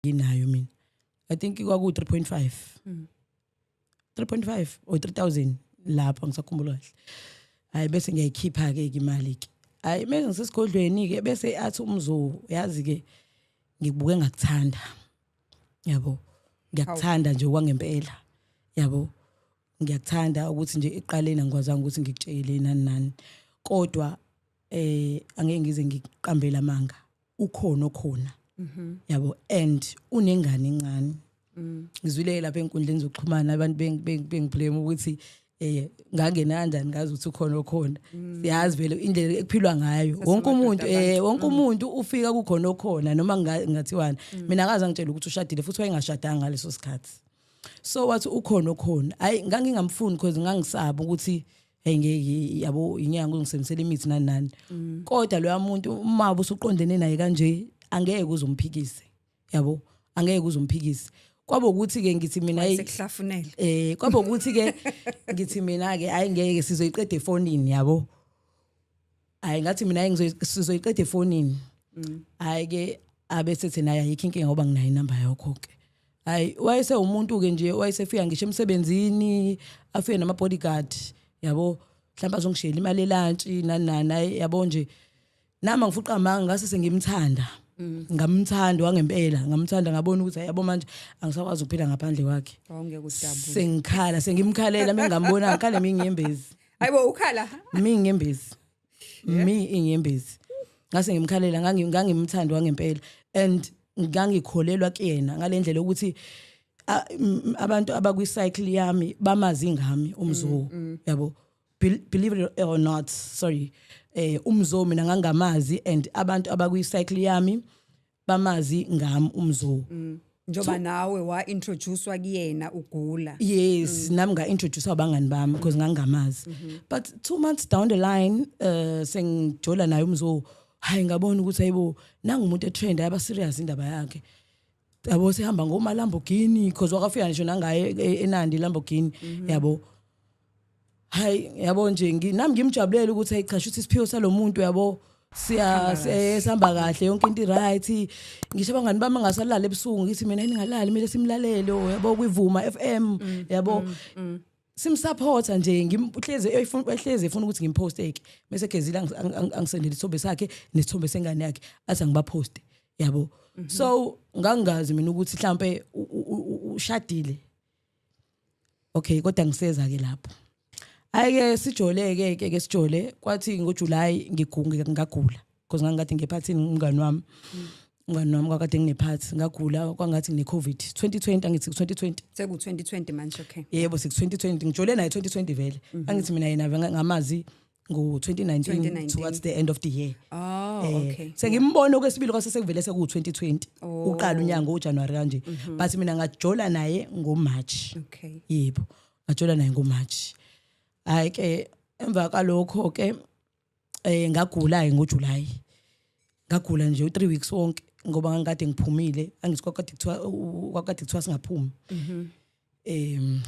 Nginayo mina, I think kwaku 3.5, 3.5 or 3000 lapho, ngisakhumbula kahle. Hayi, bese ngiyayikhipha ke imali ke. Hayi, mase ngisesigodlweni ke, bese athi umzo, yazi ke, ngikubuke ngakuthanda, yabo, ngiyakuthanda nje kwangempela, yabo, ngiyakuthanda ukuthi nje eqaleni angikwazanga ukuthi ngikutshele nani nani, kodwa angeke ngize ngiqambele amanga, ukhona okhona, yabo, and unengane encane. Ngizwile lapha enkundleni zokuxhumana abantu bengiblame ukuthi ngangena kanjani ngazi ukuthi ukhona okhona. Siyazi vele indlela ekuphilwa ngayo, wonke umuntu wonke umuntu ufika kukhona okhona, noma ngathiwani. Mina akaze angitshela ukuthi ushadile, futhi wayengashadanga ngaleso sikhathi. So wathi ukhona okhona. Hayi, ngangingamfuni because ngangisaba ukuthi hey, ngeke, yabo, inyanga ungisebenzisela imithi nani nani, kodwa loya muntu uma usuqondene naye kanje, angeke uzumphikise, yabo, angeke uzumphikise. Kwaba ukuthi ke ngithi mina, hey, Sekuhlafunele. Kwaba ukuthi ke ngithi mina ke, hayi, ngeke, sizoyiqeda efonini, yabo. Hayi, ngathi mina, hayi, sizoyiqeda efonini. Hayi ke, abesethi naye ayikho inkinga ngoba nginayo inamba yakho ke. Hayi, wayese umuntu ke nje, wayesefika ngisho emsebenzini, afike nama bodyguard, yabo, mhlawumbe azongishela imali elantshi nani nani. Hayi, yabo nje, nami ngifuqa amanga, ngase sengimthanda, ngamthanda wangempela, ngamthanda, ngabona ukuthi hayi, yabo, manje angisakwazi ukuphila ngaphandle kwakhe. Awungeke ujabule. Sengikhala, sengimkhalela, mengambona ngikhala minyembezi. Hayibo, ukhala? Minyembezi, mi inyembezi, ngase ngimkhalela. Ngangimthanda wangempela and ngangikholelwa kuyena ngalendlela ukuthi abantu abakwi cycle yami bamazi ngami umzo, yabo. Believe it or not, sorry, umzo mina ngangamazi and abantu abakwi cycle yami bamazi ngami umzo. Njoba nawe wa-introducewa kuyena ugula. Yes, nami nga-introduce abangani bami because ngangamazi. But 2 months down the line, sengijola naye umzo. Hayi, ngabona ukuthi hayibo, nangumuntu etrend, ayaba serious indaba yakhe, yabo, sehamba ngoma Lamborghini, because wakafika ngisho nangaye eNandi Lamborghini, yabo. Hayi, yabo nje, nami ngimjabulela ukuthi hayi cha, shuthi isiphiwo salomuntu, yabo, siya sihamba kahle, yonke into right. Ngisho abangani bami ngasalala ebusuku, ngithi mina ningalali, kumele simlalele, oh, yabo, kwivuma FM, yabo, simsupporta nje. Ngimhleze ehleze efuna ukuthi ngimposte ke, bese gezile angisendele isithombe sakhe nesithombe sengane yakhe, athi angibaposte, yabo. So ngangazi mina ukuthi mhlambe ushadile. Okay, kodwa ngiseza ke lapho. Ayike, sijole ke sijole, kwathi ngoJuly ngigunge, ngagula because ngangikade ngephathini, umngani wami kwakade nginephathi, ngagula kwangathi ngine COVID 2020, angithi 2020. Seku-2020 manje, okay. Yebo, siku 2020, ngijole naye 2020 vele. Angithi mina yena ngamazi ngo 2019. 2019. Towards the end of the year. Oh. Okay. Sengimbona okwesibili kwase sekuvele seku 2020. Oh. Uqala unyaka ngoJanuary kanje, but mina ngajola naye ngoMarch. Yebo, ngajola naye ngoMarch. Hayi ke, emva kalokho ke ngagula ke ngoJuly, ngagula nje u3 weeks wonke ngoba ngangikade ngiphumile. Angithi kwakade kuthiwa singaphumi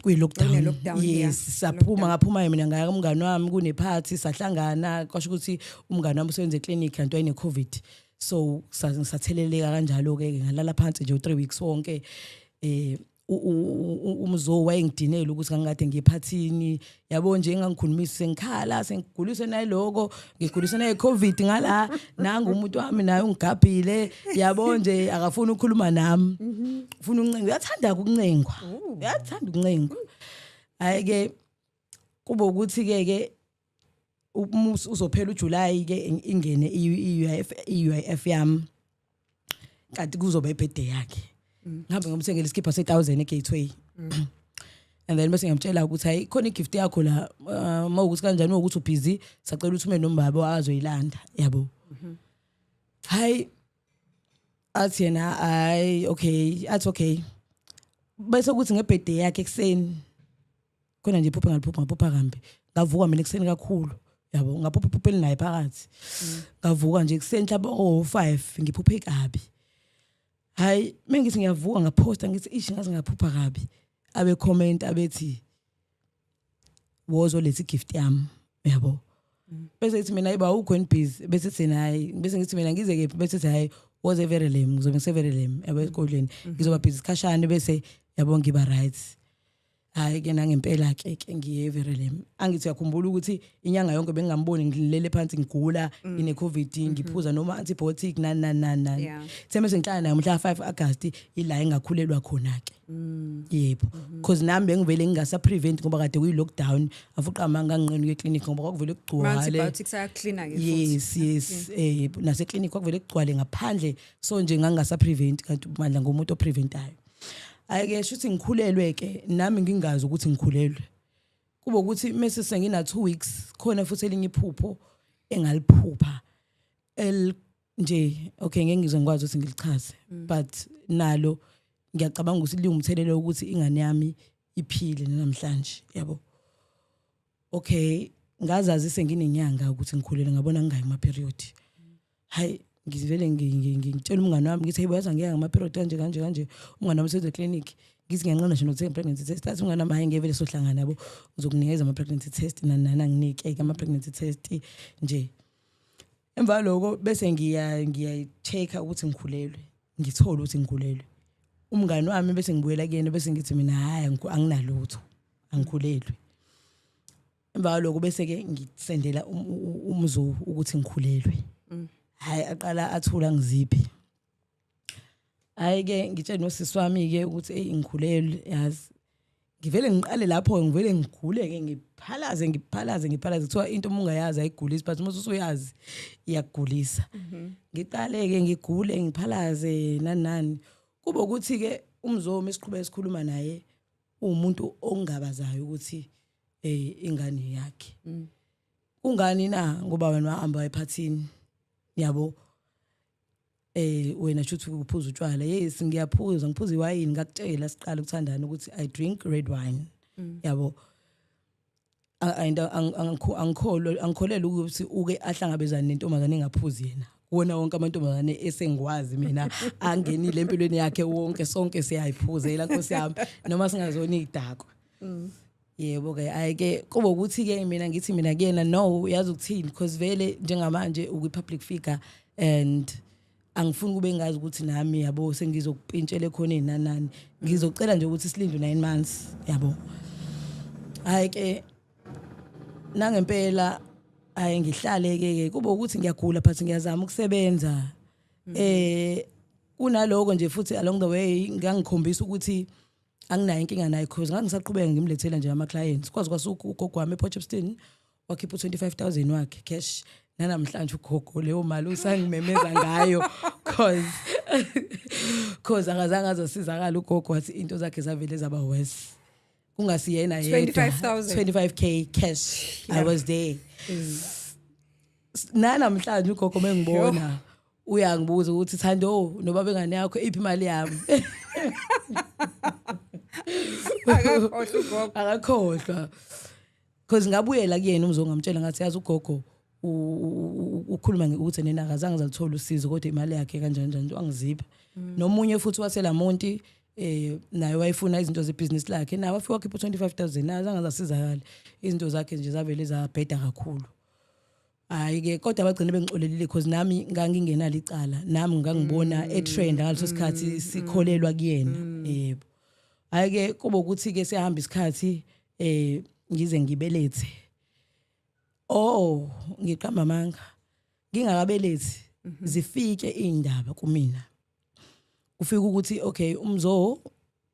kuyi lockdown. Kune-lockdown, yeah. Yes, saphuma, ngaphuma mina, ngaya kumngani wami kunephathi, sahlangana, kwasho ukuthi umngani wami usebenza eclinic kanti wayene COVID, so satheleleka kanjalo ke, ngalala phansi nje u3 weeks wonke. Umzo wayengidinela ukuthi ngangikade ngiyephathini, yabo nje, engangikhulumisi, sengikhala, sengiguliswe nayiloko, ngiguliswe nayi-COVID ngala, nangu umuntu wami naye ungigabhile, yabo nje, akafuni ukukhuluma nami, ufuna ukuncenga, uyathanda ukuncengwa, uyathanda ukuncengwa. Hayi ke, kube ukuthi ke ke uzophela uJuly ke, ingene i-UIF, i-UIF yami, kanti kuzoba ibirthday yakhe. Ngihambe ngomthengela isikipha se1000 eGateway and then bese ngiyamtshela ukuthi hayi, khona igift yakho la, uma ukuthi kanjani, ukuthi ubusy, sacela ukuthi ume nombaba azoyilanda, yabo. Hayi, athi yena hayi, okay, athi okay. Bese kuthi ngebirthday yakhe ekseni, khona nje iphupho ngaliphupha, ngaphupha kambi, ngavuka mina ekseni kakhulu, yabo, ngaphupha iphupho elinaye phakathi. Ngavuka nje ekseni mhlawumbe o5, ngiphuphe kabi. Hayi, mengithi ngiyavuka, ngaphosta, ngithi ish, ngaze ngaphupha kabi. Abe comment abethi wozo lethi gift yami, yabo. Bese ithi mina iba awukho busy, bese thina hayi, bese ngithi mina ngize kephi, bese ithi hayi. Woze Verulam, ngizobe ngiseVerulam, yabo, esikolweni. Ngizoba busy isikhashana bese, yabo, ngiba right. Hayi ke, nangempela ke ngiye eVerulam. Angithi uyakhumbula ukuthi inyanga yonke bengingamboni, ngilele phansi, ngigula, ngine COVID, ngiphuza noma antibiotic, nani nani nani nani. Theme sengihlala naye mhla 5 August, ila engakhulelwa khona ke. Yebo, because nami bengivele ngingasa prevent ngoba kade kuyi lockdown, afuqa amanga, nganginqena ukuya eclinic ngoba kwakuvele kugcwale. Antibiotics ayaklina ke futhi. Yes, nase clinic kwakuvele kugcwale ngaphandle, so nje ngangingasa prevent, kanti mandla ngumuntu opreventayo. Ayike, shuthi ngikhulelwe ke nami ngingazi ukuthi ngikhulelwe. Kube ukuthi mase sengina 2 weeks khona futhi elinye iphupho engaliphupha el nje, okay, ngeke ngize ngikwazi ukuthi ngilichaze, but nalo ngiyacabanga ukuthi liwumthelelo ukuthi ingane yami iphile namhlanje, yabo. Okay, ngazazi senginenyanga ukuthi ngikhulele, ngabona ngingayi kuma period. Hayi, ngivele ngitshela umngane wami, ngithi, "Hey, boyazi ngiyaya ngama period kanje kanje kanje." Umngane wami useze clinic. Ngithi ngiyanqena nje nokuthenga pregnancy test. Athi umngane wami, "Hayi, ngeke vele sohlangana, yabo, ngizokunikeza ama pregnancy test." Nani nani, anginike ama pregnancy test nje. Emva lokho bese ngiyayi-check-a ukuthi ngikhulelwe, ngithole ukuthi ngikhulelwe. Umngane wami bese ngibuyela kuyena, bese ngithi mina, "Hayi, anginalutho, angikhulelwe." Emva kwalokho bese-ke ngisendela umzu ukuthi ngikhulelwe. Hhayi, aqala athula ngiziphi. Hhayi-ke, ngitshele nosisi wami-ke ukuthi, eyi, ngikhulelwe, yazi. Ngivele ngiqale lapho, ngivele ngigule-ke, ngiphalaze, ngiphalaze, ngiphalaze. Kuthiwa into uma ungayazi ayigulisi, but uma usuyazi iyakugulisa. Ngiqale-ke ngigule, ngiphalaze, nani nani. Kube ukuthi-ke umzomi esiqhubeka sikhuluma naye uwumuntu ongabazayo ukuthi ingane yakhe. Kungani na? Ngoba wena wahamba ephathini, yabo, wena shuthi uphuza utshwala. Yes, ngiyaphuza, ngiphuza iwayini. Ngakutshela siqala ukuthandana ukuthi I drink red wine, yabo. And angikholwa, angikholelwa ukuthi uke ahlangabezane nentombazane engaphuzi yena. Kuwona wonke amantombazane esengikwazi mina angenile empilweni yakhe wonke, sonke siyayiphuzela, nkosi yami, noma singazona idakwa. Yebo ke, ayike, kube ukuthi ke mina ngithi mina kuyena, "No, uyazi ukuthini? Because vele njengamanje ukwi public figure and angifuni kube ngazi ukuthi nami, yabo, sengizokupintshela ekhoneni nanani. Ngizocela nje ukuthi silinde 9 months, yabo." Hayi ke, nangempela, hayi, ngihlale ke, kube ukuthi ngiyagula but ngiyazama ukusebenza. Kunaloko nje futhi along the way ngangikhombisa ukuthi anginayo inkinga naye, because ngangisaqhubeka ngimlethela nje ama clients. Kwazi kwasuka ugogo wami ePort Shepstone wakhipha u25000 wakhe cash. Nanamhlanje ugogo leyo mali usangimemeza ngayo, cause akazange azosizakala ugogo. Wathi into zakhe zavele zaba worse, kungasiyena yedwa. 25,000. 25K cash. I was there. Nanamhlanje ugogo mengibona uyangibuza ukuthi, "Thando, noba bengane yakho iphi imali yami?" Akakhohlwa ugogo. Akakhohlwa, because ngabuyela kuyena umzo, ngamtshela ngathi, "Yazi ugogo ukhuluma ukuthi nena akazange zalithola usizo, kodwa imali yakhe kanjani njani." Wangizipha. Nomunye futhi waseLamonti, naye wayefuna izinto zebhizinisi lakhe, naye wafika wakhipha u25000, naye azange zasizakala, izinto zakhe nje zavele zabheda kakhulu. Hayi ke, kodwa bagcine bengixolelile because nami ngangingenalo icala, nami ngangibona etrend ngaleso sikhathi sikholelwa kuyena, yebo. Hayi ke, kube ukuthi ke siyahamba isikhathi, ngize ngibelethe. Oh, ngiqamba amanga, ngingakabelethi zifike indaba kumina. Kufika ukuthi, okay, umzo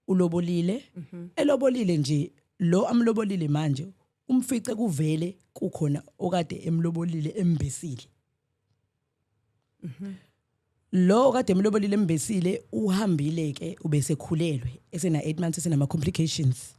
ulobolile, elobolile nje lo amlobolile manje umfice kuvele kukhona okade emlobolile embesile. Lo okade emlobolile embesile uhambile ke, ubesekhulelwe, esena 8 months, esenama complications.